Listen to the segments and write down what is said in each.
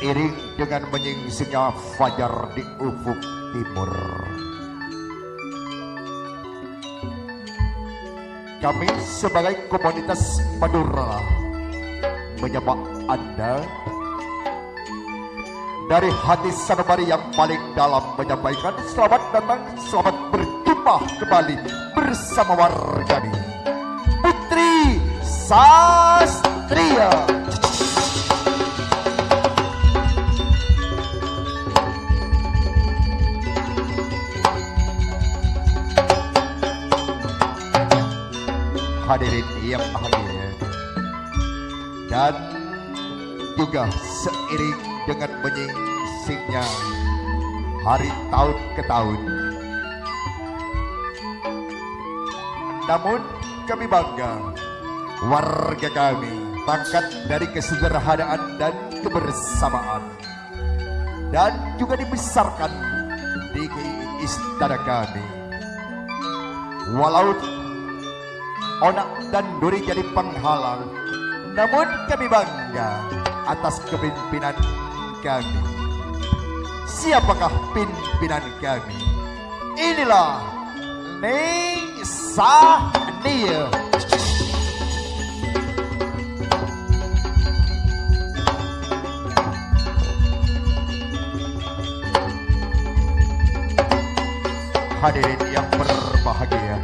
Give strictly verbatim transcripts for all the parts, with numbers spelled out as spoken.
Iring dengan menyingsingnya fajar di ufuk timur. Kami sebagai komunitas Madura menyapa Anda dari hati sanubari yang paling dalam menyampaikan selamat datang, selamat berjumpa kembali bersama warga kami, Putri Sastria. Hadirin yang bahagia, dan juga seiring dengan menyingsingnya hari tahun ke tahun, namun kami bangga, warga kami berangkat dari kesederhanaan dan kebersamaan, dan juga dibesarkan di istana kami. Walau anak dan duri jadi penghalang, namun kami bangga atas kepemimpinan kami. Siapakah pimpinan kami? Inilah Neng Sania. Hadirin yang berbahagia,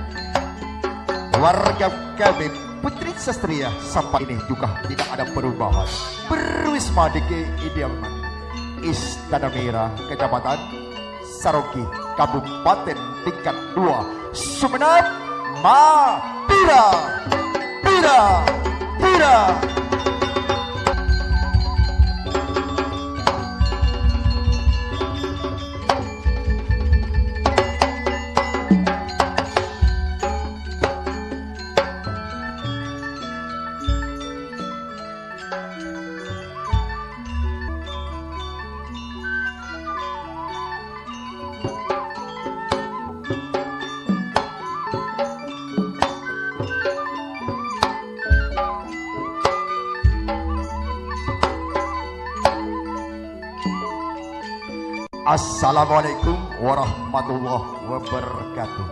warga kami Putri Sastria sampai ini juga tidak ada perubahan. Berwisma di Kediaman Istana Mira, Kecamatan Sarogi, Kabupaten tingkat dua, Sumenep, Madura. Pira, pira. Assalamualaikum warahmatullahi wabarakatuh.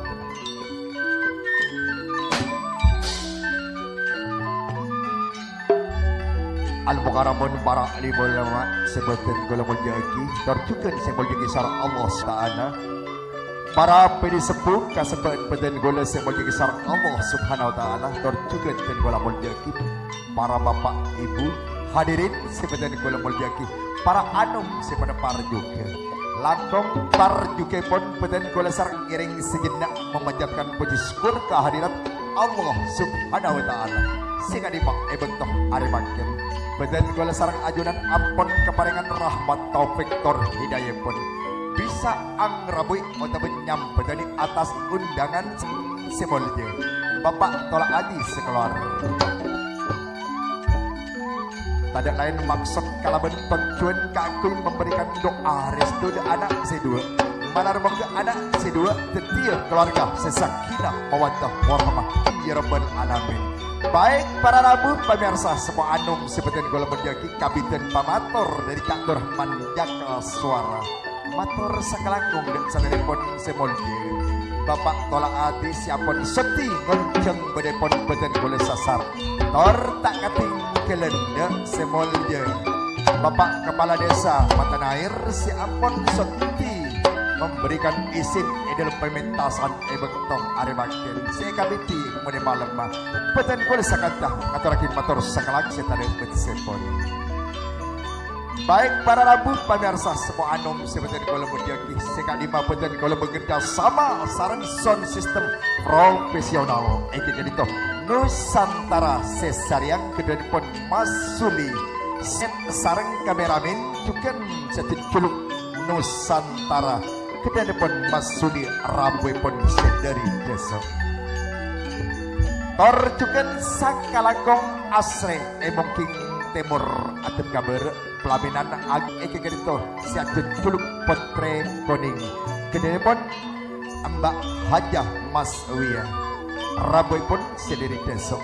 Al-Mukaramun, para alim ulama sè bhâdhân kaulâ molja'aghi, tor jhughân sè èmolja'aghi sareng Allah Ta'ala. Para pèdhi sepuh, kasebbhâ'ân bhâdhân kaulâ sè èmolja'aghi sareng Allah Subhanahu wa Ta'ala, tor jhughân bhâdhân kaulâ molja'aghi. Para bapa', ibu, hadirin sè bhâdhân kaulâ molja'aghi, para anom sè padâ parjhughâ. Langkong parjhughâèpon bhâdhân kaulâ sareng ngèrèng sajhennè' memanjatkan puji syukur ka hadirat Allah Subhanahu wa Ta'ala sè ka'dimma è bâkto arè mangkèn. Bhâdhân kaulâ sareng ajunan ampon kaparèngan rahmat, taufik, tor hidayahèpon bisa angrabui otabâ nyambhâdhâni atas undangan sè molja Bapa' Tola Adi sakalowarga. Tadâ' laèn maksod kalabân tojjhuwân kaangghuy memberikan doa restu dâ' ana' sè duwâ'. Malar moghâ ana' sè duwâ' dhâddhiyâ kalowarga sè sakinah mawaddah warahmah, ya rabbal alamin. Baik, para rabu, pamirsa, sepo anom sè bhâdhân kaulâ molja'aghi, kabidhân pamator dâri Cak Durrahman Jakaswara. Mator sakalangkong dâ' sadhâjâèpon sè molja. Bapa' Tola Adi sè ampon soddhi ngonjhâng bâdâèpon bhâdhân kaulâ sasar. Tor ta' katinggalân dâ' sè molja Bapa' Kapala Desa Matanair sè ampon soddhi memberikan izin è dâlem pementasan è bâkto arè mangkèn sè kabidhi monè malemma. Bhâdhân kaulâ sakanta ngatorraghi mator sakalangkong sè tadâ' bâtessèpon. Baik, para rabu, pamirsa, sepo anom sè bhâdhân kaulâ molja'aghi, sè ka'dimma bhâdhân kaulâ bekerja sama sareng sound system profesional è ka'dinto Nusantara sè sarèyang ghâdhuwânèpon Mas Suli, set sareng kameramen jhughân sè jhuluk Nusantara. Ghâdhuwânèpon Mas Suli, rabuèpon sè dâri Dâsok. Tor jhughân sakalangkong asrè è Mongging Tèmor, adhâp ka bârâ', pelaminan agi è ka'dinto sè ajhuluk Pottrè Konèng. Ghâdhuwânèpon Mbak Hajah Mas Wia, rabuèpon sè dâri Dâsok.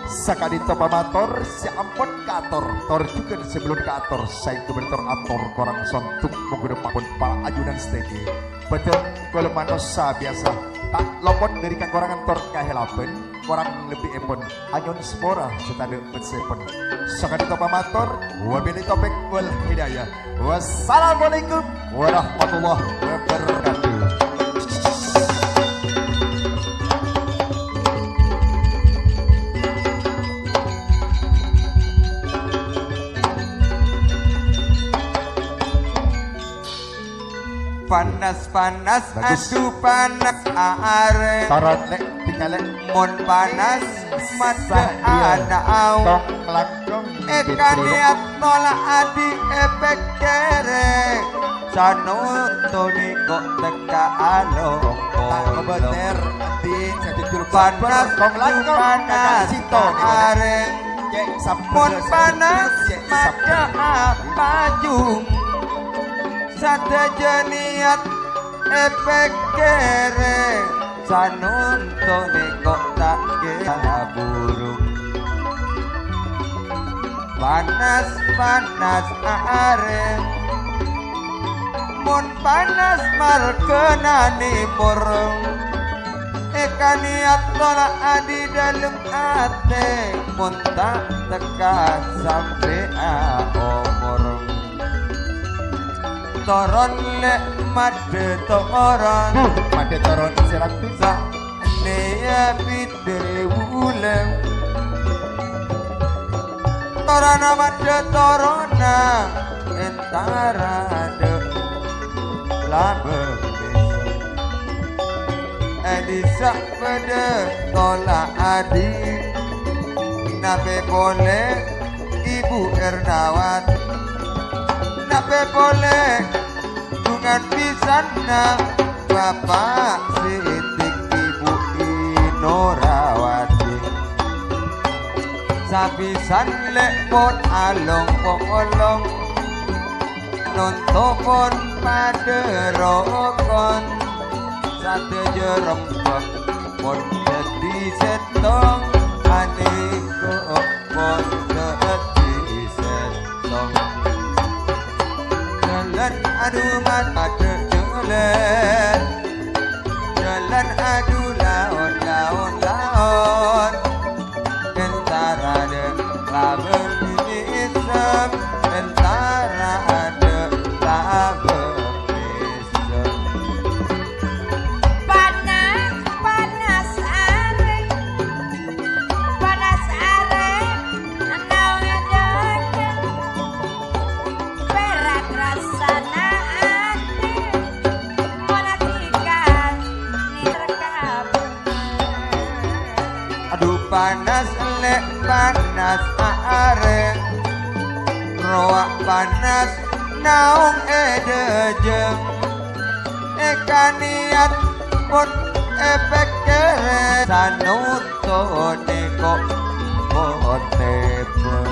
Saka'dinto pamator sè ampon kaator, tor jhughân sè bellun kaator, saèngghâ bâdâ tor ator korang sondhuk mongghu dhâpon para ajunan sadhâjâ. Bâdân kaulâ manossa biyasa ta' lopot dhâri kakorangan tor kahèlabhân, korang lebbièpon anyo'on sapora sè tadâ' bâtessèpon. Saka'dinto pamator, wabillahi taufiq wal hidayah. Wassalamualaikum warahmatullahi wabarakatuh. Panas-panas, bagus. Adu panas arè. Torot, Lè', tinggal, Lè'. Mon panas, madâ anaong. Tong langkong, èkaniat tolak adi' èpèkkèrè. Sanonto nèko tekka along. Ta' kobâtèr, adi', jadi juru panas, tong langkong, panas, kakak Sito, nèko, Lè'. Arè. Cek sabbhâr, mon panas, cek sabbhâr. Madâ apajung. Sadhâjâ niat èpèkkèrè, sanonto nèko ta' kèra burung. Panas-panas arè, mon panas marghâna nèmor. Èkaniat tolak adi' dâlem atè, mon ta' tekka sampè'a omor. Toron, Lè', madâ toron. Huh, madâ toron sè raddhin. Sanèya bidhârâ bulân. Toronna madâ toronna, èntara dâ' labâng desa. È dissa' bâdâ tolak adi'. Napè polè Ibu Ernawati. Napè polè dhungan bisanna Bapa' Sidik Ibu Inorawati. Sabisan Lè' pon along-polong, nonto pon padâ rokon. Sadhâjâ rembhâk pon dhâddhi sèttong, anèko pon dhâddhi sèttong. Jhâlân adu mat padâ jhâlân, jhâlân adu laon, laon, laon. Èntara dâ' labâng mèsem, èntara dâ' labâng mèsem. Panas, panas arè, panas arè, naong è dâdâ. Pèra' rassana atè, mon adikan nèter kabhunga. Adu panas Lè', panas arè, rowa panas naong è dâjâ. Èkaniat pon èpèkkèrè, sanonto nèko pon tèbâng.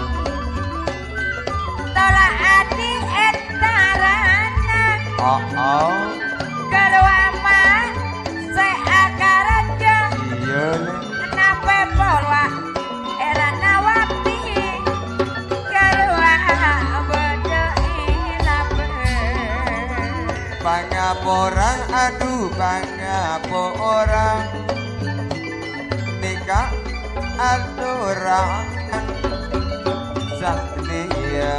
Tolak adi' èntarana. Oh, oh. Ghâruwa sè akaraja. Iyâ, Lè'. Napè pola Ernawati. Ghâruwa bâdâ è labâng. Pangaporang, adu pangaporang. Nèka aturan Satria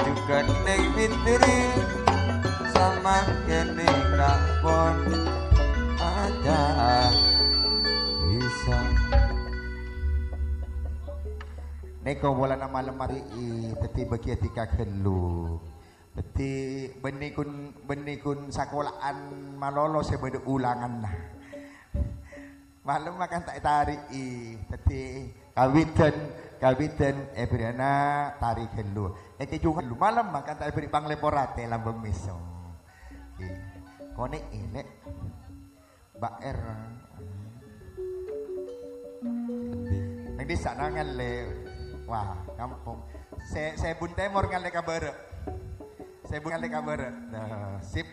jhughân Neng Fitri, samangkèn nèka pon aja bisa. Nèko polana malem arè, dhâddhi bâgiyâ dhika ghâllu. Dhâddhi, bânnè ghun, bânnè ghun sakola'an malolo sè bâdâ ulanganna. Malem makan ta' ètarè'i. Dhâddhi, kawitan, kawitan èbherri'âna tarè ghâllu. Èkejung ghâllu. Malem makan ta' èbherri' panglèpor atè lambâng mèsem. Èkonè'è, Lè'. Ba'er. Neng dissa' na ngallè. Wah, kampong. Sè, sè bun tèmor ngallè ka bârâ'. Sè bun ngallè ka bârâ'. Nah, sip.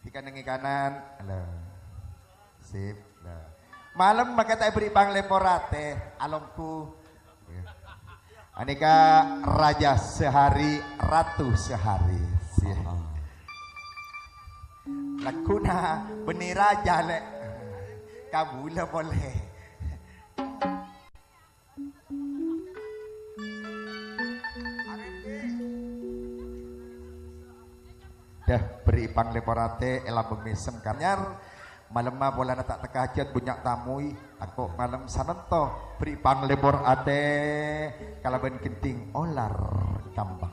Dikennengngè kanan. Nah. Sip. Nah. Malem mangkèn ta' èberri' panglèpor atè, alongghu. Anèka raja sehari, ratu sehari. Lagghuna bânnè raja, Lè'. Kabulâ polè. Dâ, berri' panglèpor atè è lambung mèsem Karanyar. Malemma polana ta' tekka hajat bânnya' tamoy, tako' malem sanonto berri' panglèpor atè kalabân gendhing olar kambang.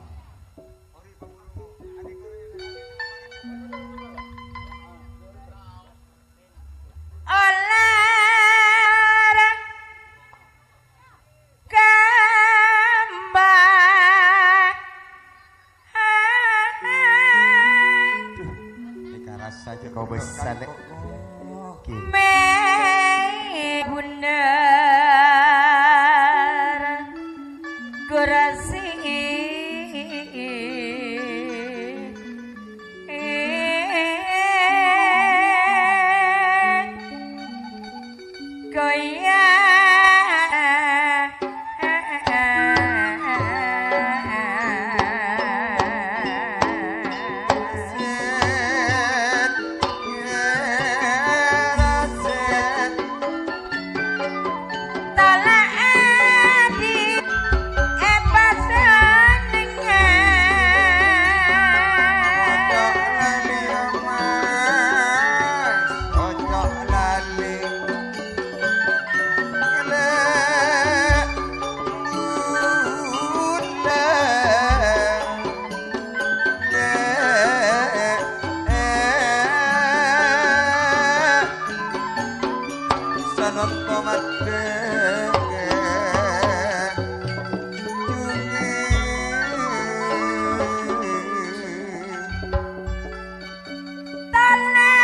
Olar kambang. Duh, nèka rassa jâ' kobâsa, Lè'. Oke. Mè' bhundhâr kursi. Koya. Tola' adi' è pasennengngan. Ojo' lali, Mas, ojo' lali. Lè', lè'. Sanonto maddhâ. Tala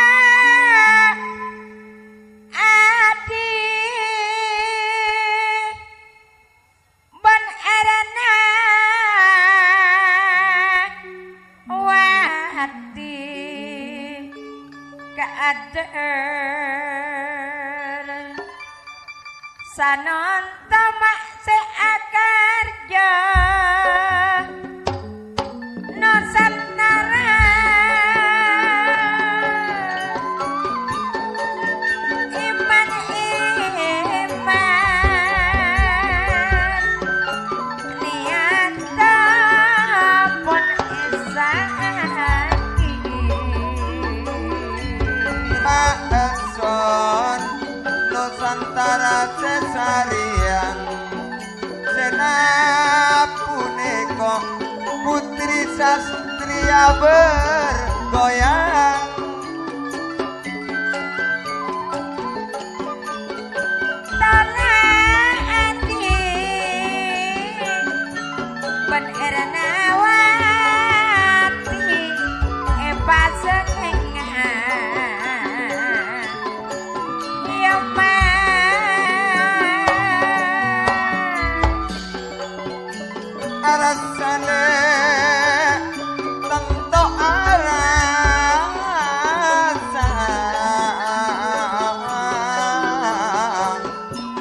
adi'. Bân èrana wati kaaddhâr sanonto ma' sè akarjâ. Nusantara. Iman-iman niyatta pon èsa'aghi. Ma'asor Nusantara sè sarèyan. Sè napunèka Putri Sastriya bergoyang. Tala adi' bân èrana wati èpasennengnga. Iyâ, Ma'. Arassana tanto arassa.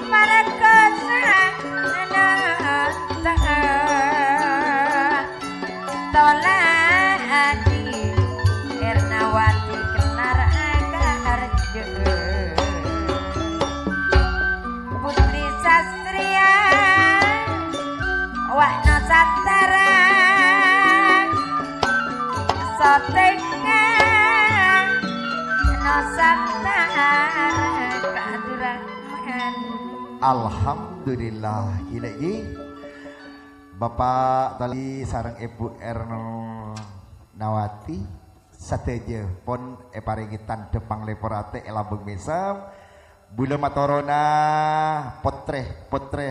Margâ sanata tola adi' Ernawati kellar akarjâ. Putri Sastriya, wa' Nusantara, sotengnga Nusantara, Kak Abdurrahman. Alhamdulillah, ghi' lè' ghi. Bapak Tali sareng Ibu Ernawati sadhâjâ pon èparèngè tandhâ panglèpor atè è lambung mèsem. Bulâ matorona potrè-potrè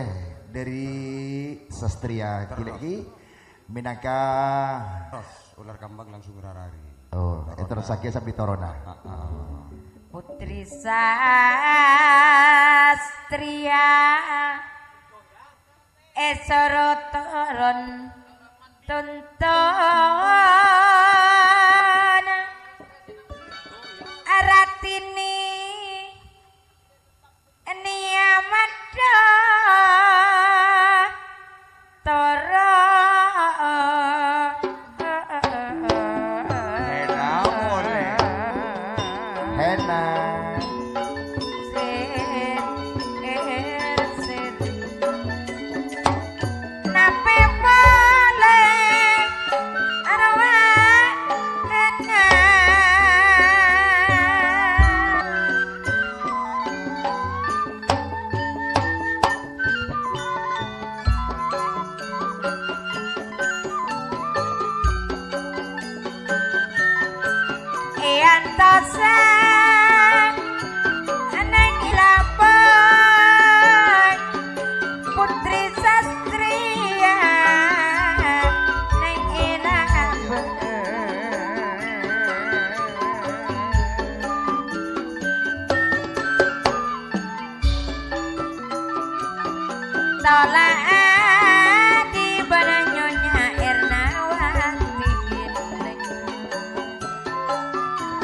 dâri Sastriya, ghi' lè' ghi, mènangka. Terros, ular kambang langsung rarari. Oh, èterrossaghi sambi torona. Heeh. Putri Sastriya. Èsoro toron tonton Ratini Enak. Sit, er, sit. Nape pole arwah enak? Èantosa neng è lambung, Putri Sastriya neng è lambung. Tola'aghi bân Nyonya Ernawati.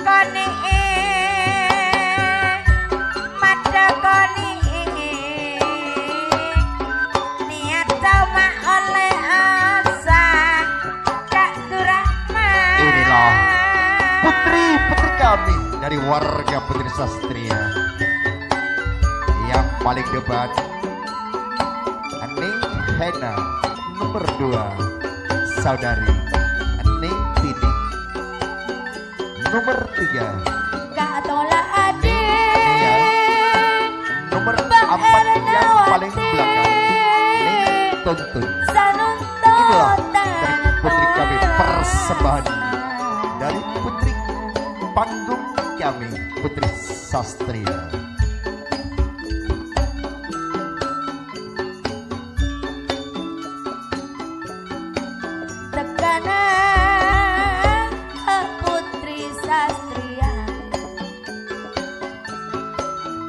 Konè'è, maddhâ konè'è, niyat coma ollè osa ka Durrahman. Inilah putri-putri kami dari warga Putri Sastria. Yang paling depan, Ning Hena. Nomor dua, saudari Ning Tini. Nomor tiga. Kak Tola Ade. Iya. Nomor empat yang paling belakang, Ning Tuntun. Inilah dari putri kami, persembahan dari putri panggung kami, Putri Sastria. Tekkana Putri Sastria,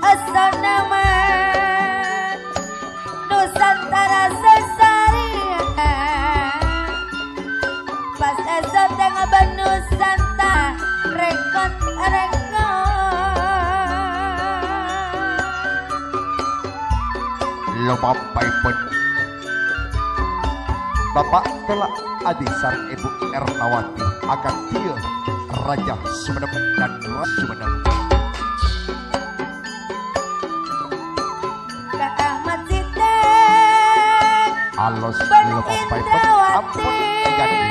asona ma Nusantara sasarèya. Pas èsotèng bân Nusantara rèng-, rèng-, Lopapaèpon Bapa' Tola Adi sareng Èbhu Ernawati, akadhi Raja Sumenep dan Ra-, Sumenep. Ka Ahmad Siddiq. Alos bân lopapaèpon Indrawati. Ampon ègândhi.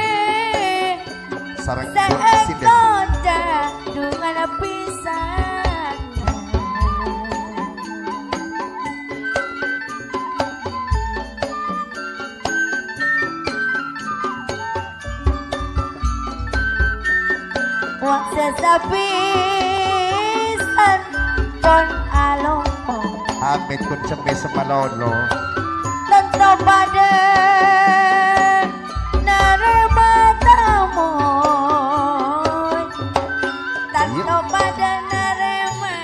Sareng Sè Bu Sinten. Èkonca dhungan pisan. Wa' sè sapisan pon alompo. Amit pon semmè-semmè lolo. Tanto padâ narèma tamoy. Tanto padâ narèma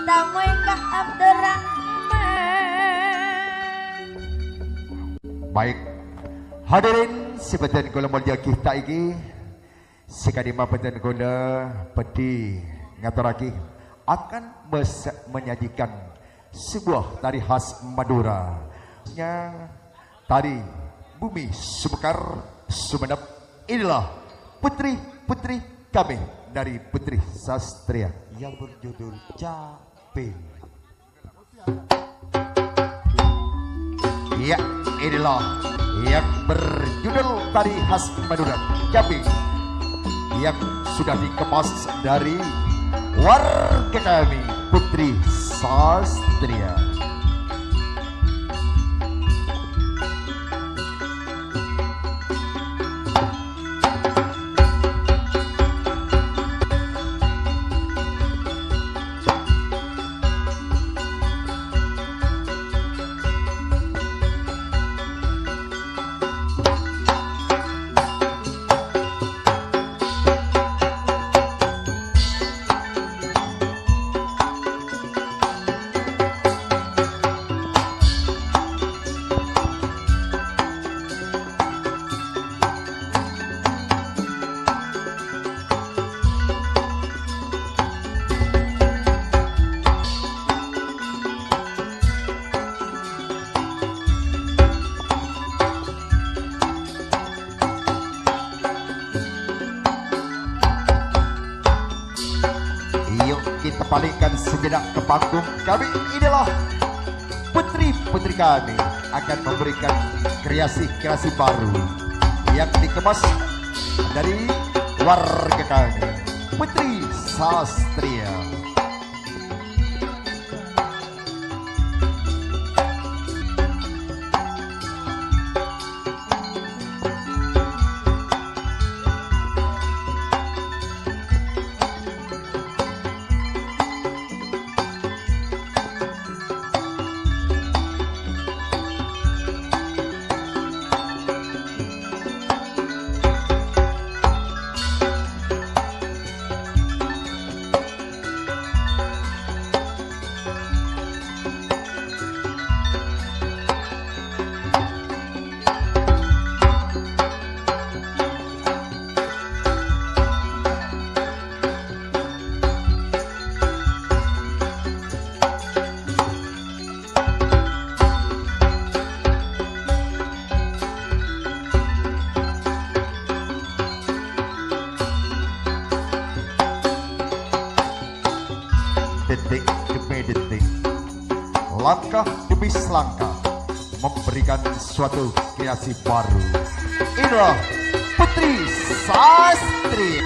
tamoy ka Abdurrahman. Baik. Hadirin sè bhâdhân kaulâ molja'aghi saèngghâ, sè ka'dimma bhâdhân kaulâ bhâdhi ngatorraghi akan mes-, menyajikan sebuah tari khas Madura. Nya, tari Bumi Sumekar Sumenep. Inilah putri-putri kami dari Putri Sastria. Yang berjudul Caping. Ya, inilah yang berjudul tari khas Madura, Caping, yang sudah dikemas dari warga kami, Putri Sastria. Kembalikan sejenak ke panggung kami. Inilah putri-putri kami akan memberikan kreasi-kreasi baru yang dikemas dari warga kami, Putri Sastria. Detik demi detik, langkah demi selangkah, memberikan suatu kreasi baru. Inilah Putri Sastri.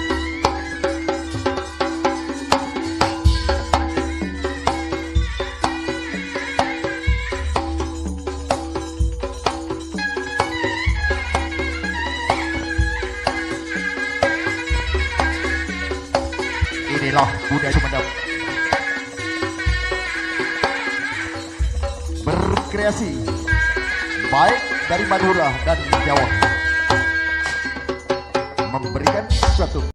Inilah budaya Sumenep. Berkreasi, baik dari Madura dan Jawa. Memberikan suatu